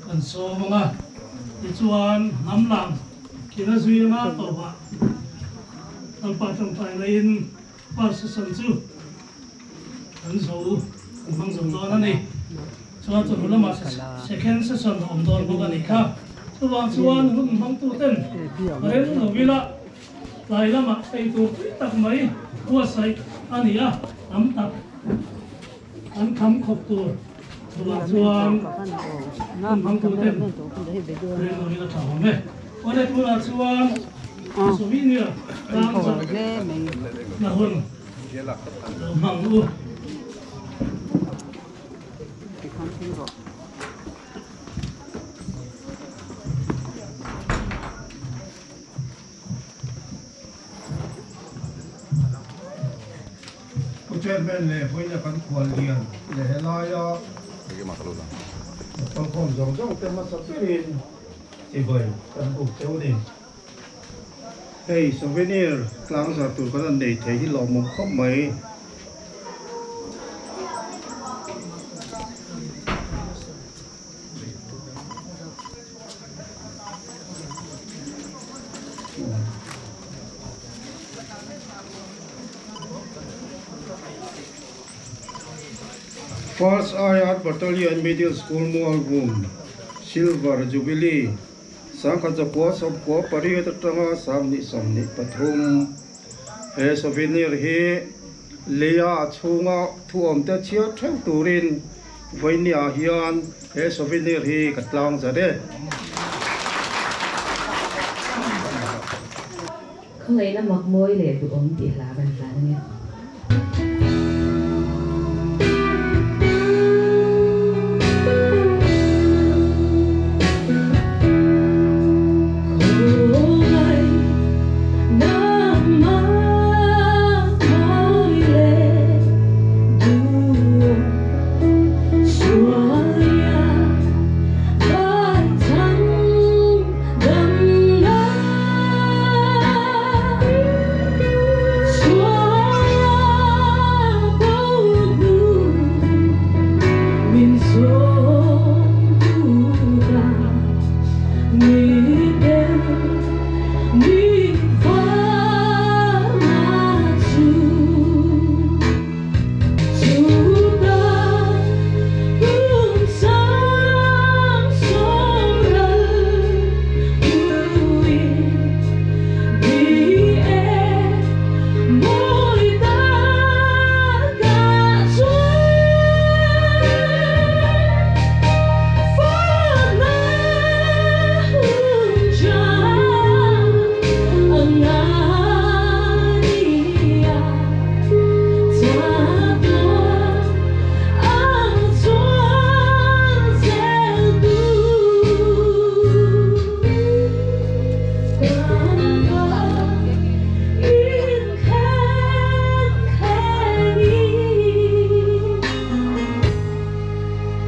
Kan sawm ang a, tichuan hnam lam ina zui anga tawpah Lalpa tawngtai laiin first session chu kan zo kan hmang zo dawn a ni. Chuan chawhnu lamah second session a awm dawn bawk a nih kha. Chuvang chuan hun hmangtuten rem lo ila tlai lamah eitur tui tak mai buatsaih a ni a, tam tak. An kham khawp tur chuvah chuan hun hmangtu ten reng loin a tha awm e. Awle tunah chuan souvenir tlangzarh na hun lo hmang u. Pu Chairman leh vawiina kan khual lian leh helaia kalkhawm zawng zawng te hmasa berin chibai kan buk cheu a ni. Hei souvenir tlangzar tur kan han nei thei hi lawmawm khawp mai. First IR Battalion Middle School Mualvum Silver Jubilee 1998 atanga 2023 he souvenir hi leia a chhunga thuawmte chhiar theuh turin Vawinia hian he souvenir hi ka tlang zat e. Khawngaihna mak mawi leh duhawm tih hla kan hlan a ni.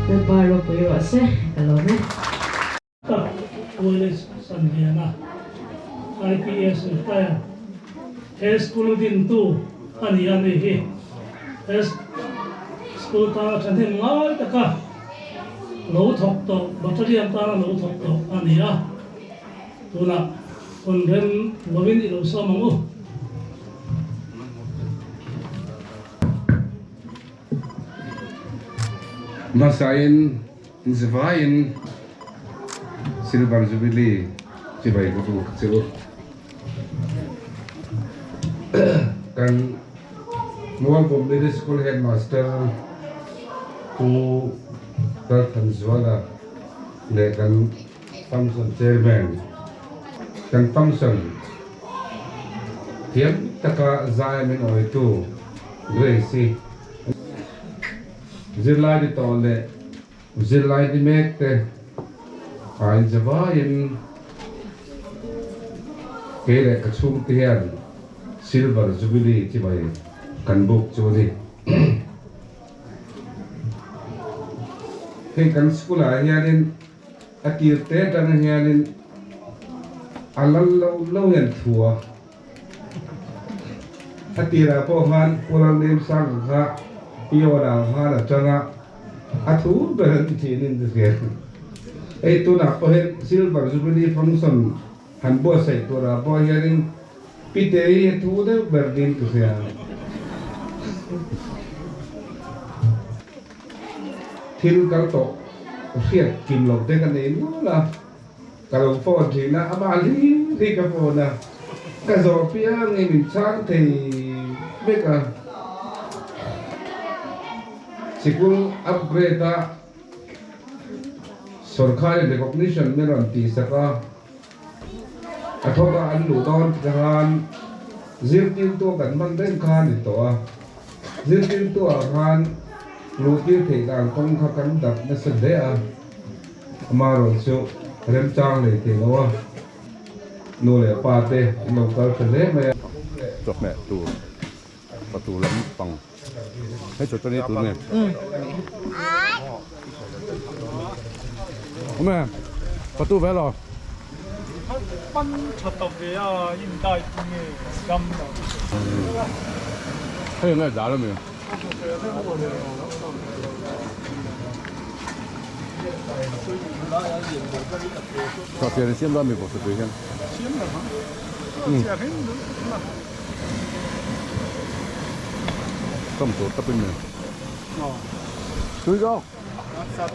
Lalpa ropui rawh se, ka lawm e. Tak Wallace Sanliana, IPS retired, he school dintu a ni a ni hi. He school tana thahnem ngai taka lo thawk tawh, battalion tana lo thawk tawh a ni a. Tunah hun rem lovin i lo sawm ang u. Hmasain inzivaiin Silver Jubilee chibai ka buk che u. Kan Mualbawm Middle School Headmaster Pu Lalthanzuala leh kan Function Chairman, kan function thiam taka zai min awitu Grace-i, zirlai ni tawh leh zirlai ni mek te a inze vaiin kei leh ka chhungte hian Silver Jubilee chibai kan buk chu a ni. Hei kan school ah hianin a tir te atang hianin a lal lo lo hian thu a, a tirah pawh khan Pu Lalnemsanga kha Piona khan a tang a, a thu ber an ti thin in ka hria. Hei tunah pawh hian Silver Jubilee function han buatsaih turah pawh hianin Pitei hi a thu deuh ber niin ka hria. Thil kal tawh hriat kim lo te ka nei nual a, ka lo phone thin a, amah hlim hi ka phone a, ka zawh piangin min chhang thei vek a. Sikul upgrade a sorkharin recognition min rawn tihsak a, a thawk a an luh dawn khan zirtirtu kan hman reng kha a ni tawh a, zirtirtu ah khan luhtir theih dan kawng kha kan dap nasa hle a, amaherawhchu remchang lei thei lo a, nu leh pa te an lo kal tha hle mai a. Chawhmeh tur patu lampang. Hei chu chuan tun nge. Awm e, patu ve lo. Pan tha ta ve a in dai tu nge dam lo. Hei nge dal ami. Chawhpian siam lo ami bawk tui hian. Siam lo ha. Kam tur tapin mi tui zawk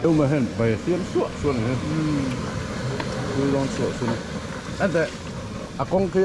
eu mà hen bai siam suah suah ni tui dawn suah suah ni ente a kawng khi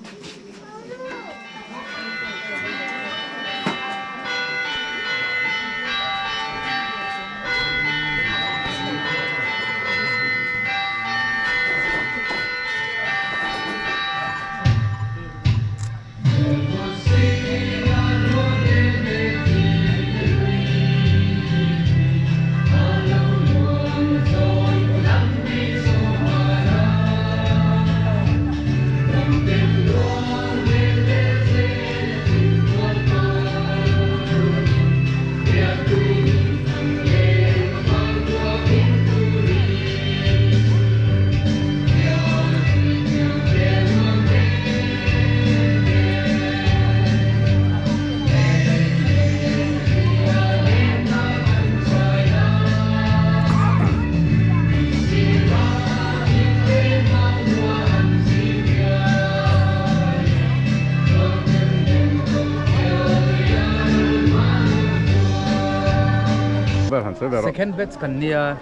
Second batch kan nia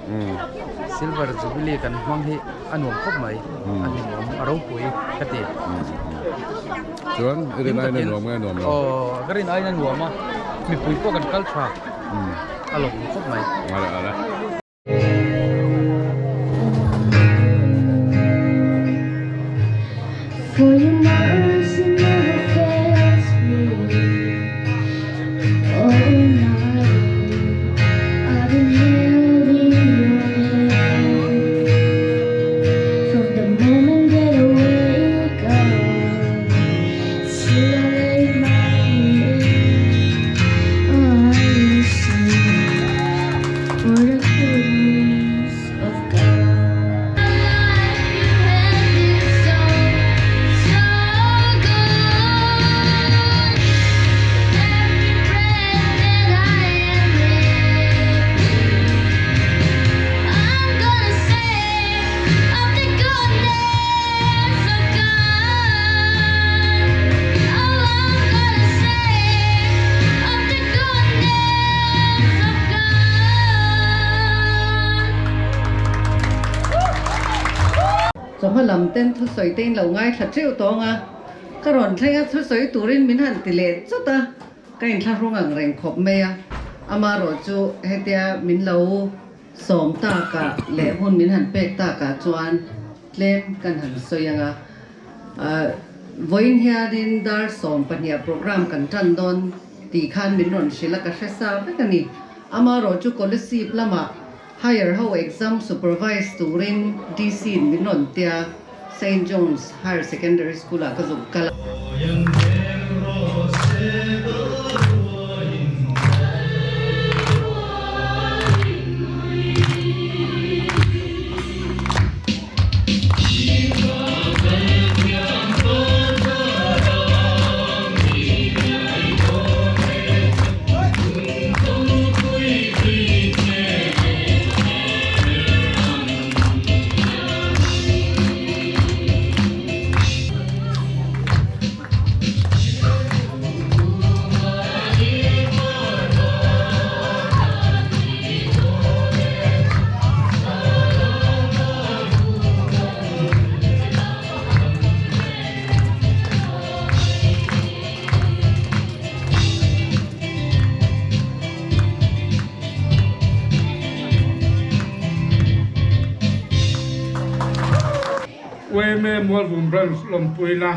silver jubilee kan hmang hi a nuam khawp mai a hlimawm a ropui ka ti. Chuan i rin aiin a nuam nge nuam lo? Aw ka rin aiin a nuam a mipui pawh kan kal tha a lawm khawp mai. Ala ala. For your mercy never fails me all night I've been held in your hand From the moment that I wake up Till I lay my head I will sing for the goodness of God Chawhma lam ten thusawi te in lo ngaithla teuh tawng a, ka rawn thleng a thusawi turin min han ti leh chawt a, ka inthlahrung ang reng khawp mai a, amaherawh chu hetia min lo sawm takah leh hun min han pek takah chuan tlem kan han sawi ang a, vawiin hianin dar 12 program kan tan dawn tih khan min rawn hrilh a, ka hre sa vek a ni, amaherawh chu Kolasib lamah Higher ho exam supervise turin DC in min rawn tia, Saint John's Higher Secondary School ah ka zuk kal a. Yma Mualvum Branch lawmpuina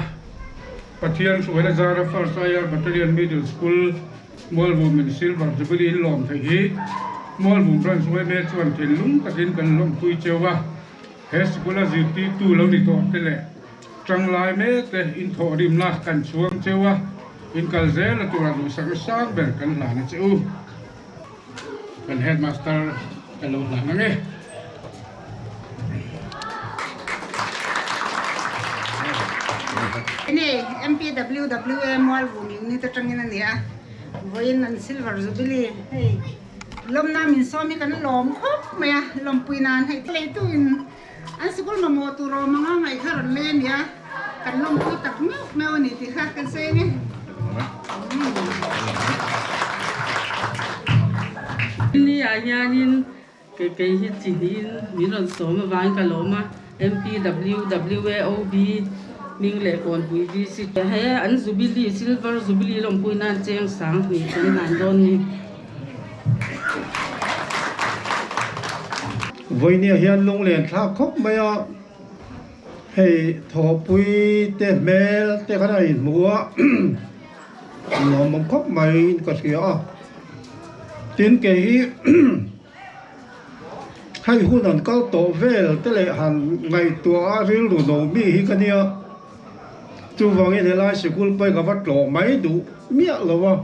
Pathian hruaina zara First IR Battalion Middle School Mualvum in Silver Jubilee in lawm theih hi Mualvum Branch yma chuan thinlung takin kan lawmpui cheu a, he sikula zirtirtu lo ni tawh te leh tanglai mek te in thawhrimna kan chhuang cheu a, in kal zel a tura duhsakna sang ber kan hlan a che u. Kan headmaster ka lo hlan ang e. Ene MPWWA Mualvum unit atangin a ni a, vawiin an Silver Jubilee hei lawmna min sawm hi kan lawm khawp mai a, lawmpui nan hei leitu in an sikul mamawh tur awm anga ngaih kha rawn lei a ni a, kan lawmpui tak meuh meuh a ni tih kha kan sawi ang e. Ni ah hianin kei kei hi chi hnihin min rawn sawm avangin ka lawm a, MPWWAOB hming leh Kawnpui VC he an Jubilee Silver Jubilee lawmpui nan cheng sang hnih kan hlan dawn ni. Vawinia hian lunglen thlak khawp mai a, hei thawhpui te hmel te khan a inhmu a, nuam awm khawp mai in ka hria a, tin kei hi hei hun an kal tawh vel te leh han ngaihtuah a rilru no mi hi ka nia, chuvangin helai sikul pawh hi ka va tlawh mai duh miah lo a.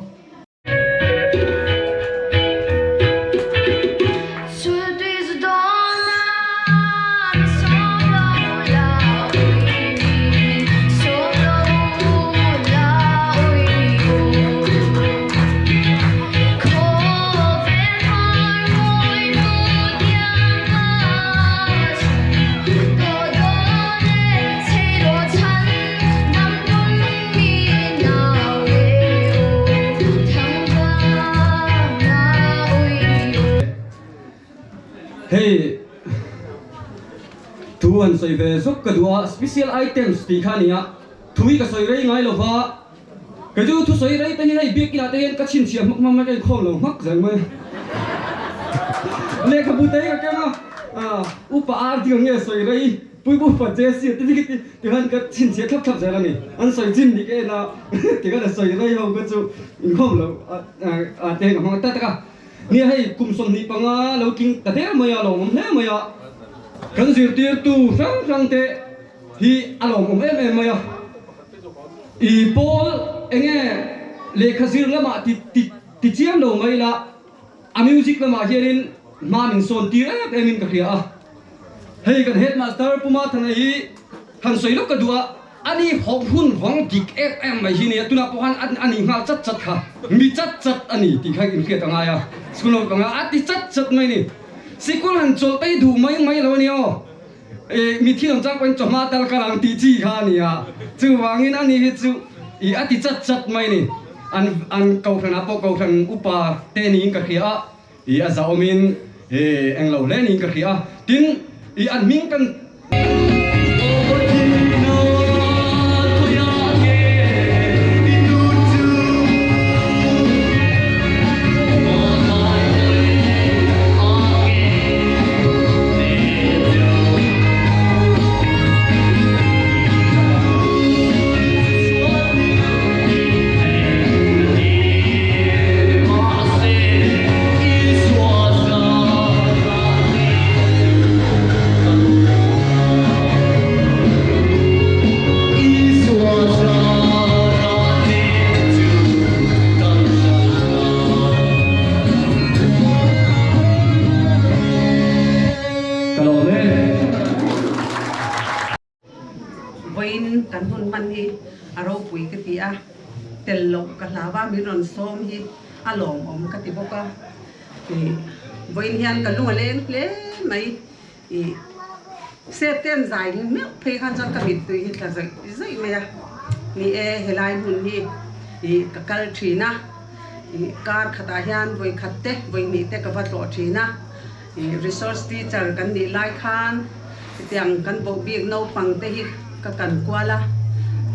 Hei thu han sawi ve zuk ka duh a, special items tih kha a ni a, thu hi ka sawi rei ngai lo va, kei chu thu sawi rei te hi hei biakin ah te hian ka chhinchhiah hmak hmak mai ka inkhawm lo hmak zel mai a, lehkhabu te hi ka keng a, upa ar ding ang nge sawi rei. Puipu fa Jesse a ti ti ti tikhan ka chhinchhiah thlap thlap zel a ni. An sawi chin dik en a tikhan a sawi rei ho kha chu inkhawm lo a te ka hmang ta tak a. Nia hei kum 25 lo tling ta der mai a lawmawm hle mai a. Kan zirtirtu hrang hrang te hi a lawmawm em em mai a. I pawl enge lehkha zir lamah ti ti ti chiam lo mai la. A music lamah hianin hma min sawn tir em em in ka hria a, hei kan headmaster Pu Mathana hi han sawi lawk ka duh a, ani hawk hun vang dik em em mai hi nia, tunah pawh khan a ni nghal chat chat kha, mi chat chat a ni tih kha inhriat a ngai a, school ho panga a ti chat chat mai ni, sikul han chawlh te hi duh mai mai lo a nia aw, i mi thil awm chang pawhin chawhma tal kal ang tih chi kha a ni a, chuvangin ani hi chu i a ti chat chat mai a ni. An an kohhranah pawh kohhran upa te niin ka hria a, i a zahawmin i englo hle niin ka hria a, tin i an hming kan. Ka lawm e. Vawiin kan hun hman hi a ropui ka ti a, tel loh ka hlau a, min rawn sawm hi a lawmawm ka ti bawk a. Vawiin hian ka lung a leng hle mai. Ih sep te an zai meuh phei khan chuan ka mittui hi tla zawih zawih mai a, ni e helai hmun hi ih ka kal thin a, ih kar khatah hian vawi khat te vawi hnih te ka va tlawh thin a, ih resource teacher kan nih lai khan hetiang kan boh bik naupang te hi ka kan kual a,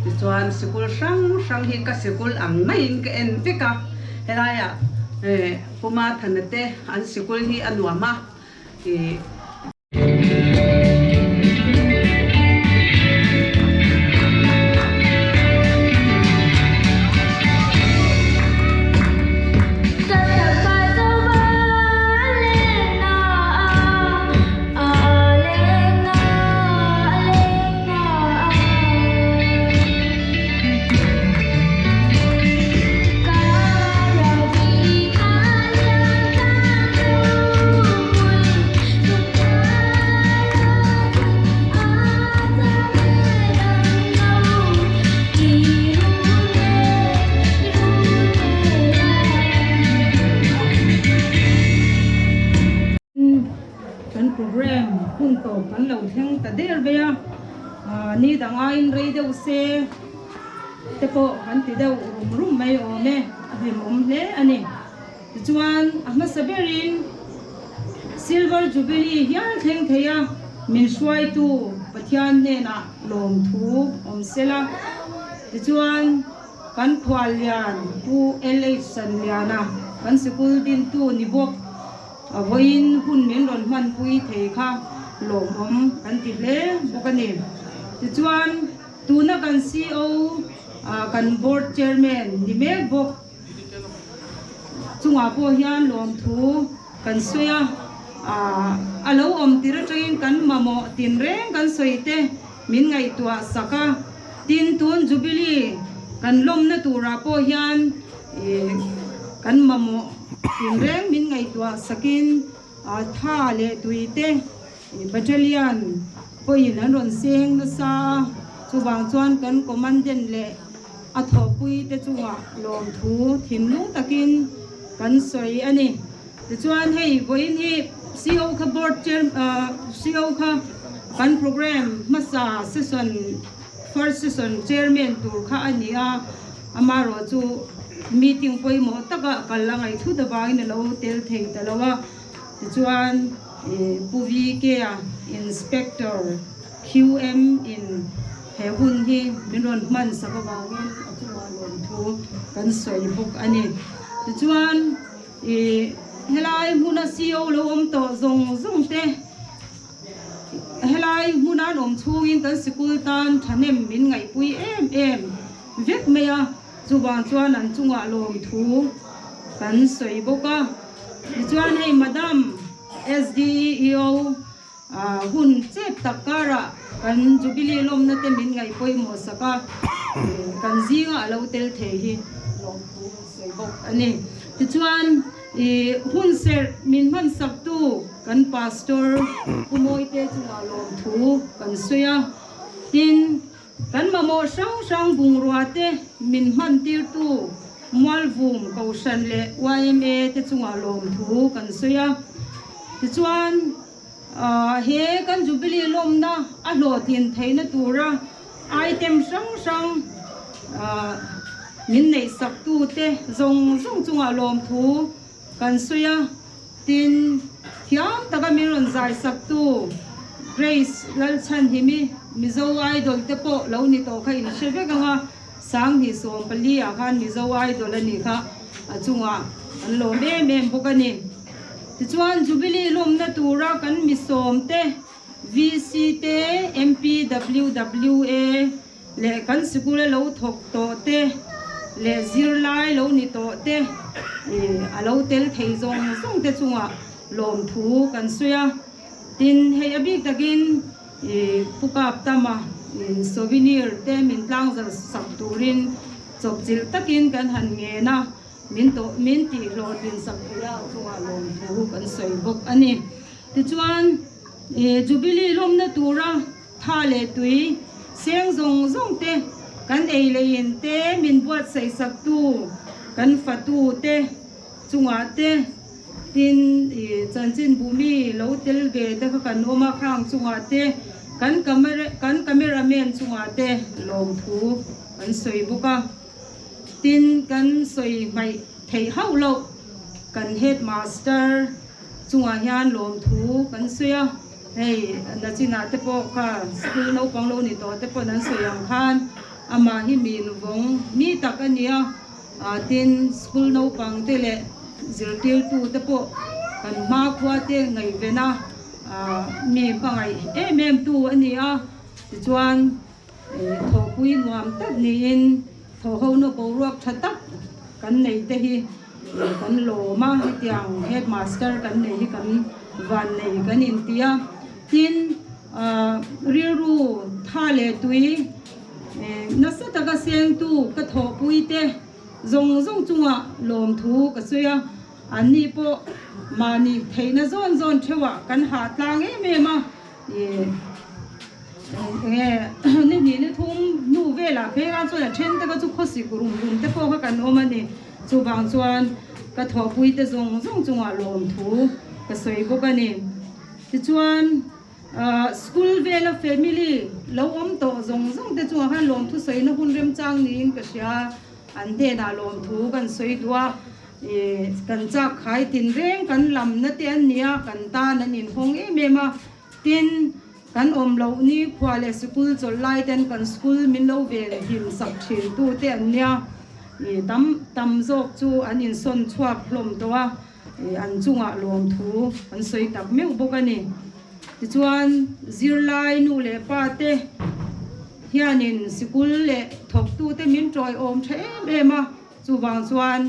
tichuan sikul hrang hrang hi ka sikul ang maiin ka en vek a, helaiah eh Puma Thana te an sikul hi a nuam a. kan lo thleng ta der mai a, ni dang aiin rei deuh se te pawh kan ti deuh rum rum mai awm e, a hlimawm hle a ni. Tichuan a hmasa berin Silver Jubilee hial thleng thei a, min hruaitu Pathian hnenah lawmthu awm sela. Tichuan kan khuallian Pu LH Sanliana kan sikul dintu ni bawk a vawiin hun min rawn hmanpui thei kha lawmawm kan ti hle bawk a ni. Tichuan tuna kan CO kan Board Chairman ni mek bawk Chungah pawh hian lawmthu kan sawi a, a lo awm tir atangin kan mamawh tinreng kan sawi te min ngaihtuah sak a, tin tun Jubilee kan lawmna turah pawh hian kan mamawh tinreng min ngaihtuah sakin tha leh tui te Battalion pawhin an rawn seng nasa a, chuvang chuan kan Commandant leh a thawhpui te chungah lawmthu thinlung takin kan sawi a ni. Tichuan hei vawiin hi CO kha board chair CO kha kan program hmasa session first session chairman tur kha a ni a, amaherawh chu meeting pawimawh taka kal a ngaih thut avangin a lo tel thei ta lo a. Tichuan Pu VK-a Inspector QM in he hun hi min rawn hman sak avangin a chungah lawmthu kan sawi bawk a ni. Tichuan helai hmuna CO lo awm tawh zawng zawng te helai hmuna an awm chhungin kan sikul tan thahnem min ngaihpui em em vek mai a. Chuvang chuan an chungah lawmthu kan sawi bawk a. Tichuan hei Madam SDEO hun chep tak karah kan Jubilee lawmna te min ngaih pawimawh sak a, kan zinga a lo tel thei hi lawmthu kan sawi bawk a ni. Tichuan hun serh min hman saktu kan Pastor Pu Mawite chungah lawmthu kan sawi a. Tin. Kan mamawh hrang hrang bungrua te min hman tirtu Mualvum Kohhran leh yma te chungah lawmthu kan sawi a. Tichuan, he kan Jubilee lawmna a hlawhtlin theihna tura item hrang hrang min neihsaktu te zawng zawng chungah lawmthu kan sawi a. Tin, thiam taka min rawn zaisaktu Grace Lalchhanhimi, Mizo Idol te pawh lo ni tawh kha in hre vek ang a, Sanghnih 14 ah khan Mizo Idol a nih kha a chungah an lawm em em bawk a ni. Tichuan Jubilee lawmna tura kan mi sawm te, VC te, MPWWA, Leh kan sikula lo thawk tawh te leh zirlai lo ni tawh te a lo tel thei zawng zawng te chungah lawmthu kan sawi a. Tin, hei a bik takin Pu Kaptama souvenir te min tlangzal sak turin chawpchilh takin kan han ngen a, min tawh min tih hlawhtlin sak thei a chungah lawmthu kan sawi bawk a ni. Tichuan, Jubilee lawmna tura Tha leh tui seng zawng zawng te, kan ei leh in te, min buatsaih saktu kan fatu te chungah te, tin i chanchin bumi lo tel ve te kha kan awm a, khang chungah te, kan camera kan cameraman chungah te lawmthu kan sawi bawk a, tin kan sawi hmaih theih hauh loh kan headmaster chungah hian lawmthu kan sawi a. Hei nachinah te pawh kha school naupang lo ni tawh te pawhin an sawi ang khan amah hi mi nuvawng mi tak a ni a, tin school naupang te leh zirtirtu te pawh kan hmakhua te ngaihven a mi hmangaih em em tu a ni a, tichuan thawhpui nuam tak niin thawhhona boruak tha tak kan nei te hi kan lawm a, hetiang headmaster kan nei hi kan vannei kan inti a, tin rilru tha leh tui nasa taka sengtu ka thawhpui te zawng zawng chungah lawmthu ka sawi a, anni pawh mahni theihna zawn zawn theuhah kan hah tlang em em a. Enge ni hnih ni thum hnu velah phei khan chuan a then te kha chu khawsik rum rum te pawh kha kan awm a ni. Chuvang chuan ka thawhpui te zawng zawng chungah lawmthu ka sawi bawk a ni. Tichuan School vela family lo awm tawh zawng zawng te chungah khan lawmthu sawina hun remchang niin ka hria. An hnenah lawmthu kan sawi duh a, kan chak khai tinreng kan lamna te an ni a, kan tan an inhawng em em a. Tin, kan awm loh ni khua leh sikul chawlh lai ten kan school min lo ven him sak thin tu te an nia. Tam tam zawk chu an insawn chhuak hlawm tawh a, an chungah lawmthu an sawi tak meuh bawk a ni. Tichuan, zirlai nu leh pa te hianin sikul leh thawktute min tawiawm tha em em a, chuvang chuan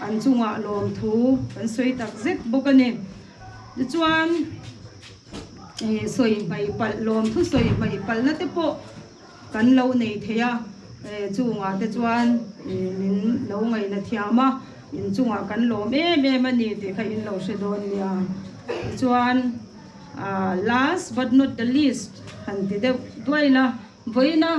an chungah lawmthu kan sawi tak zet bawk a ni. Tichuan, sawi hmaih palh, lawmthu sawi hmaih palhna te pawh kan lo nei thei a, chungah te chuan min lo ngaihna thiam a, inchungah kan lawm em em a ni tih kha in lo hre dawn nia. Tichuan last but not the least han ti deuh duai la, vawiina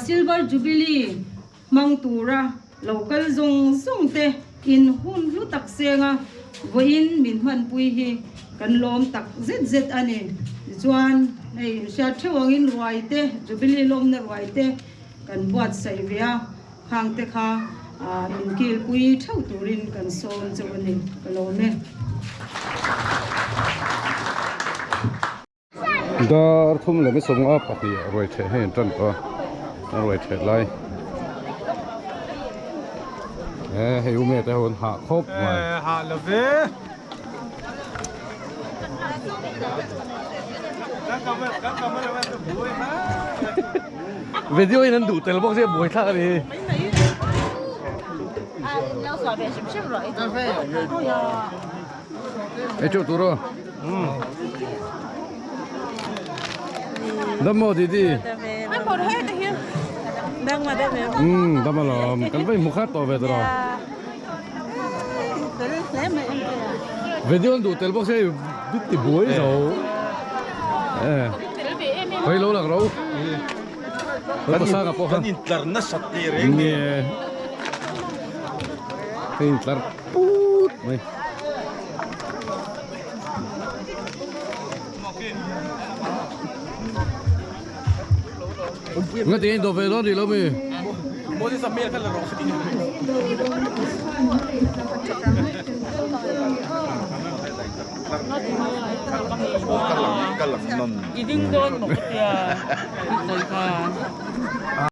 Silver Jubilee hmang tura lo kal zawng zawng te in hun hlu tak seng a, vawiin min hmanpui hi kan lawm tak zet zet a ni. Tichuan, hei inhriat theuh angin ruai te, Jubilee lawmna ruai te kan buatsaih ve a, khang te kha min kilpui theuh turin kan sawm chauh a ni. Ka lawm e. Dar thum leh mi sawmnga pahnih ruai theh hei an tan tawh a, a ruai theh lai e hei u me te ho an hah khawp mai. E hah lo ve. Video in an duh tel bawk sia buai thlak a ni. Ei teuh tur aw. Dam maw Didi? Dam alawm. Kan va inhmu khat tawh ve tawh. Video an duh tel bawk sia hei bit ti buai zo. Hei lo lang ro. Kan intlar nasat tih reng ni. Kan intlar put mai. Nga tingin do ve dawn rih lo mi. I ding dawn maw ka tia.